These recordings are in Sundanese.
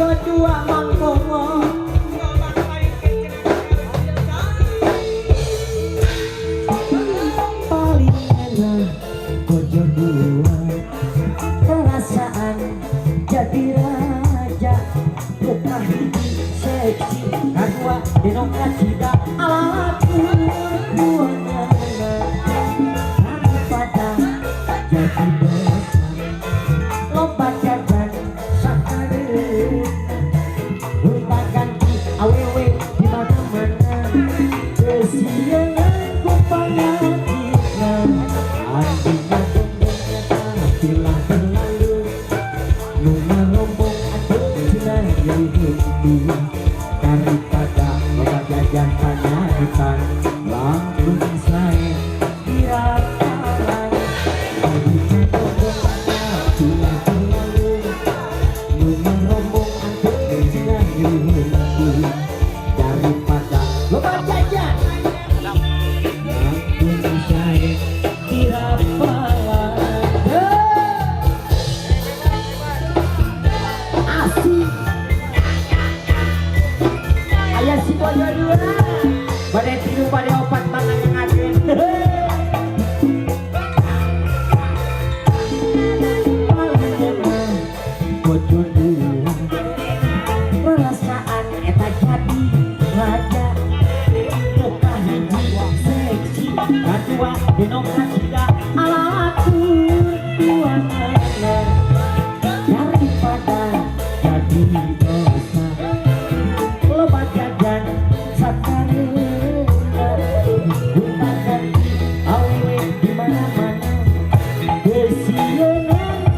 bojo dua mangkongo. Paling enak bojo dua, perasaan jadi raja. Muka hiji seksi, kadua denok kacida ala dua daripada jadi dosa. Loba jajan sakareuna, gonta ganti awewe di mana-mana. Kesieun ku panyakitna, artinya gonggongnya tapi terlalu. Nu ngarombong atuh cenah nyeri henteu. Daripada loba jajan panyakitan, langkung sae dirapalan. Artinya terlalu. Nu ngarombong atuh cenah nyeri henteu. Daripada loba jajan, langkung sae dirapalan. Asik. Aya si bojo dua, bade tilu bade opat mangangakeun. Bojo dua, perasaan eta jadi raja. Muka hiji seksi, kadua denok kacida ala dua mana. Daripada jadi dosa, loba jajan sakareuna, gonta ganti awewe di mana-mana. Kesieun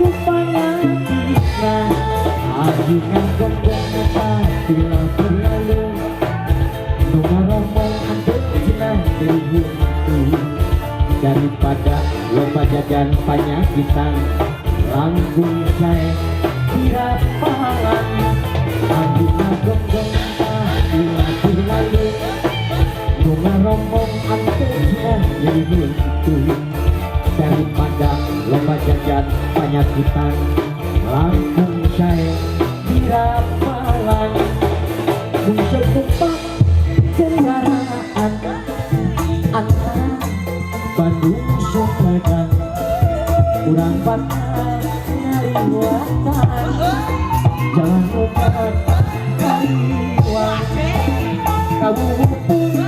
ku panyakitna, akhirnya gonggong tapi berlalu. Nu ngarombong atuh cenah deui henteu. Daripada loba jajan panyakitan, langkung sae dirapalan. Akhirnya gonggong tapi berlalu. Nu ngarombong atuh cenah deui henteu. Daripada loba jajan panyakitan, langkung sae dirapalan. Muncul numpak kendaraan antara Bandung Sumedang, urang bakal ngaliwatan jalan umat kaliwat. Kamu pun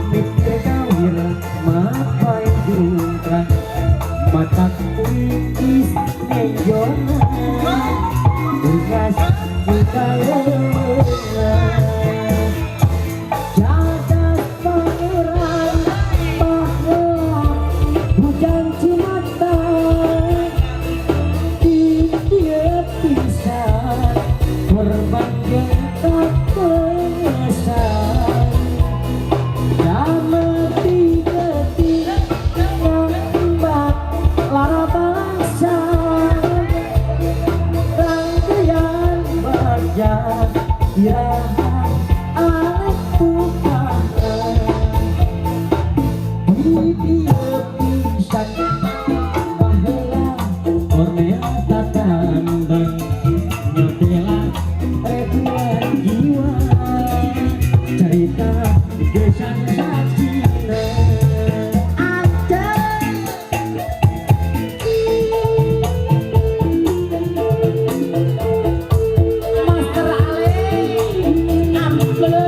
mikir kawir mapai jungkran, matak wis nenjona bergas juga. Jagat pangeran bahwa hujan cimata di dia pisan korban jeung kapengesan. Dameti geti ngembat lara bangsa, rangkaian bagja iraha alek tukana. Di dieu pisan baheula Kornel tatandeng nyotela ribuan jiwa, cerita gesan saksina. Ada Master Ale Amble.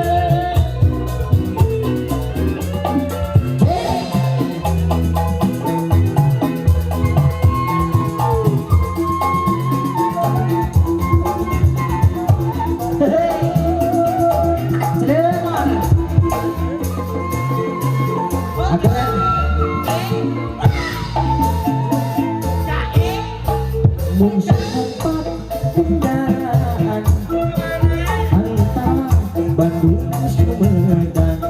Cilegon. Aturan mungsuh numpak kendaraan antara Bandung Sumedang,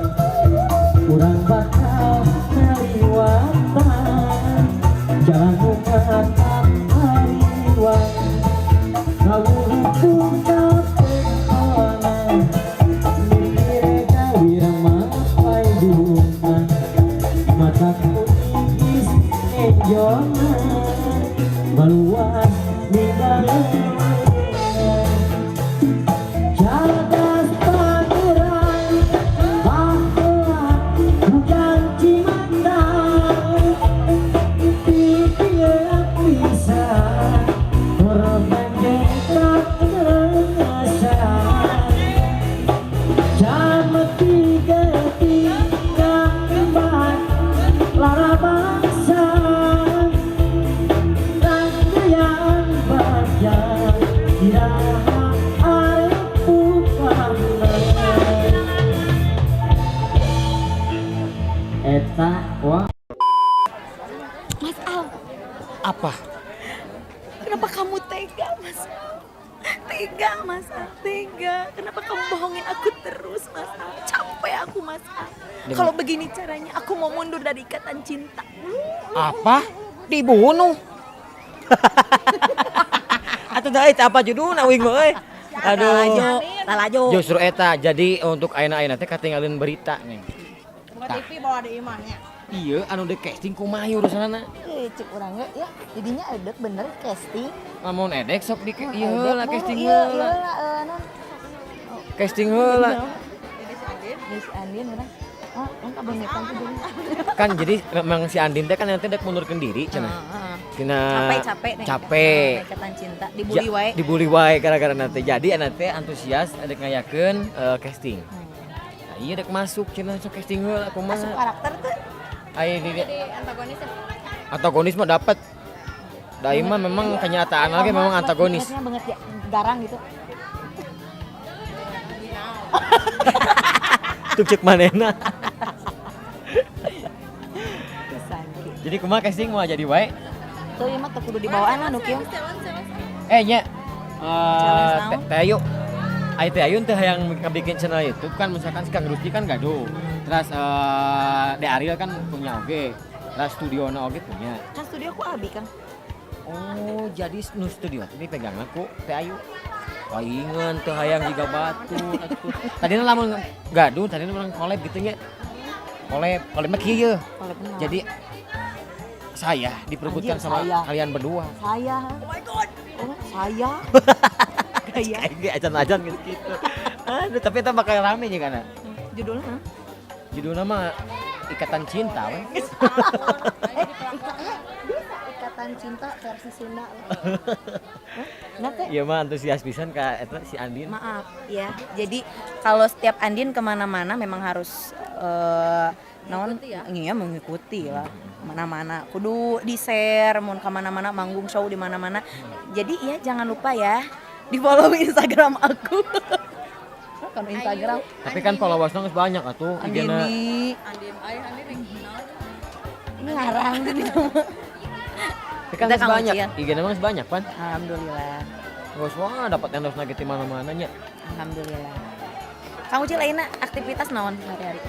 urang bakal ngaliwatan jalan umat hariwang. Kawuhung kapengkona mikir gawir mapai duman, mata kuning nenjona baluas ninggal. Mas Al. Kalau begini caranya, aku mau mundur dari ikatan cinta. Apa? Dibunuh? Atau dah eta apa judulna uing mah euy. Aduh. Lalajo, lalajo. Justru eta jadi untuk ayeuna-ayeuna teh katinggalin berita nih. Buka TV bawa di imahnya. Iya, anu de casting kumaha urusanana? Eh, cek urang ge ya, jadinya edek bener casting. Lamun edek sok di ieu Edek heula buru, casting iya, heula. iya lah, non. Casting heula. Jadi si Andin urang. Oh, kan kabengetan tuh jadi. Kan jadi memang si Andin teh kan nanti dek mundurkeun diri cenah. Heeh. Tina Capek-capek nih. Capek. Ikatan cinta dibully wae. Dibully wae gara-gara nanti. Jadi nanti antusias dek ngayakeun casting. Nah, iya dek masuk cenah sok casting heula kumaha. Masuk karakter tuh. Aya di Antagonis ya. Antagonis mah dapat. Da ieu mah memang kenyataan lagi memang antagonis. Maksudnya banget ya, garang gitu. Tuh cek manehna. Pisan ki. Jadi kumaha casting mau jadi wae? Tuh ieu mah teu kudu dibawaan lah nu kieu. Eh nya. Challenge Eh naon? Teh Ayu. Ai Teh Ayu teh hayang bikin channel YouTube kan misalkan si Kang Rusdi kan gaduh. Terus De Ariel kan punya oge. Terus studio na oge punya. Kan studio aku abi Kang. Oh, jadi nu studio ini pegang aku Teh Ayu. Paingan teu hayang jiga batu atuh. Tadina lamun gaduh, tadina urang collab gitu nya. Collab, collab mah kieu ye. Kalau benar. Jadi saya diperebutkan Anjir, sama saya. kalian berdua. Saya. Oh my God. Oh, saya. Gaya. Aing ge acan-acan gitu gitu. Aduh, tapi itu bakal rame nya kana. Judulnya? Judulnya mah Ikatan Cinta we. Bisa ikatan cinta versi Sunda. Nanti Iya mah antusias pisan ka eta si Andin. maaf ya. Jadi kalau setiap Andin kemana-mana memang harus naon iya mengikuti lah kemana-mana kudu di share mun kemana-mana manggung show di mana-mana. Jadi ya jangan lupa ya di follow Instagram aku. Kan Instagram Tapi kan followersnya geus banyak atuh IG-na. Andini Andin, ayo Andin ring naon? Ini ngarang jadi. Tapi kan Kita geus Kang banyak. Ucil. IG-na mah geus banyak pan. Alhamdulillah. Geus wah dapat endorse lagi di mana-mana nya. Alhamdulillah. Kang Ucil lainnya aktivitas naon hari-hari?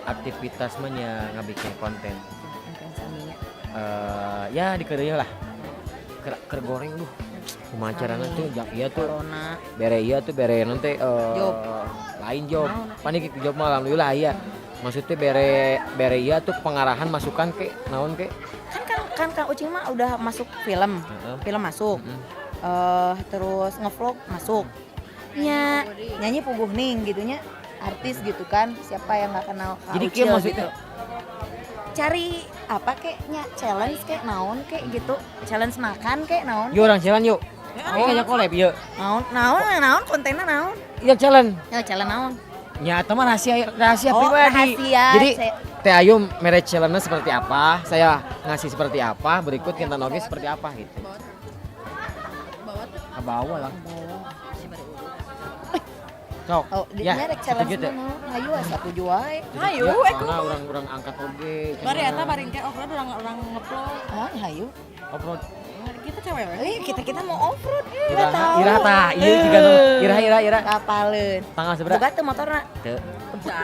Aktivitas mah nya ngabikin konten. Konten saminya. Eh ya di kerja lah. Keur goreng duh. Kumaha carana tuh jak iya tuh Corona. Bere iya tuh bere nanti Job. Lain job. Panik ke job mah alhamdulillah iya. Maksudnya bere bere iya tuh pengarahan masukan ke naon ke. Kan kan kan Kang Ucil mah udah masuk film. Heeh. Film masuk. Heeh. Terus ngevlog masuk. Nya nyanyi puguh ning gitunya artis gitu kan. Siapa yang nggak kenal Kak Jadi Ucil kieu maksudnya gitu. Cari apa kek nya challenge kek naon kek gitu. Challenge makan kek naon. Yuk orang challenge yuk. Ayo ngajak collab yuk. Naon naon naon kontennya naon. Iya challenge. Ya challenge naon. Ya eta mah rahasia rahasia Oh, pribadi. rahasia. Jadi Teh Ayu mere challenge-nya seperti apa, saya ngasih seperti apa, berikut kita oge seperti apa gitu. Bawa tuh. Ke bawah lah. Sok. Oh, di ya, merek challenge setuju teh? naon? Hayu asa setuju wae. Hayu, Ya, eh, soalnya orang-orang angkat oge. Bari eta bari engke off-road orang-orang ngupload. Ah, hayu. Off-road. Kita cewek we. Eh, kita-kita mau off-road. Iraha, Nggak tahu. iraha tah, ieu juga nu. Iraha, iraha, iraha. Kapaleun. Tanggal seberapa? Boga teu motorna. Teu.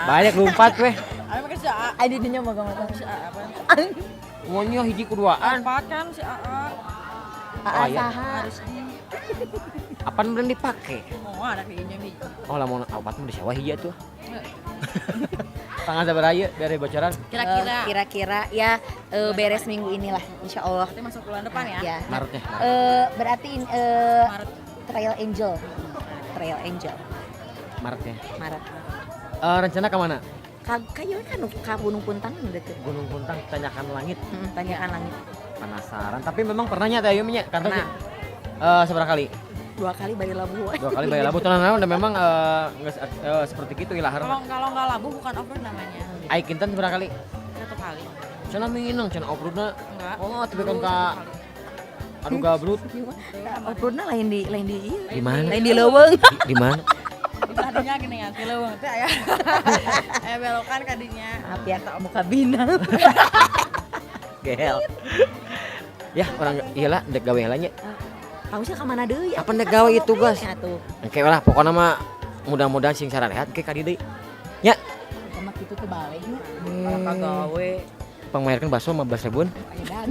Banyak lompat weh. Ayo make si AA. Adi dinya boga motor. Si AA apa? Maunya hiji kuduaan. Empat kan si AA. Aa Oh, iya. saha? Apaan bener dipake? Oh, ada kayaknya nih. Oh, lamun opat mah disewa hiji atuh. Tanggal sabaraha ieu bere bocoran? Kira-kira. Kira-kira ya beres minggu inilah insya Allah. Berarti masuk bulan depan ya. Ya. Maretnya. Maret. Berarti Maret. Trail Angel. Trail Angel Maretnya. Maret. Rencana ke mana? Ka kayu kan ka Gunung Puntang udah tuh. Gunung Puntang tanyakan langit. Tanyakan langit. Penasaran. Tapi memang pernah nya Teh Ayu nya kantor Pernah. Seberapa kali? 2 kali bari labuh. 2 kali bayar labuh. Tenang udah memang nggak seperti itu ilahar. Kalau nggak labuh bukan off-road namanya. Ai kinten seberapa kali? 1 kali. Cenah minang cenah off-roadna. Enggak. Oh, tapi kan Dulu ka 1 kali. anu gabrut. Off-roadna lain di ieu. Di mana? Lain di leuweung. Di mana? Di kadinya gini ya, di leuweung teh aya. Aya belokan kadinya. Maaf ya, muka bina. Gel. Ya, orang iyalah dek gawe heula nya. Kamu sih kemana deui? Apa ndek gawe itu, Gas? Atuh. Engke lah pokoknya mah mudah-mudahan sing sararehat ke kadi deui. Nya. Sama kitu Teu balik. Kalau kagawe Pangmayarkeun bakso 15 ribuan. edan.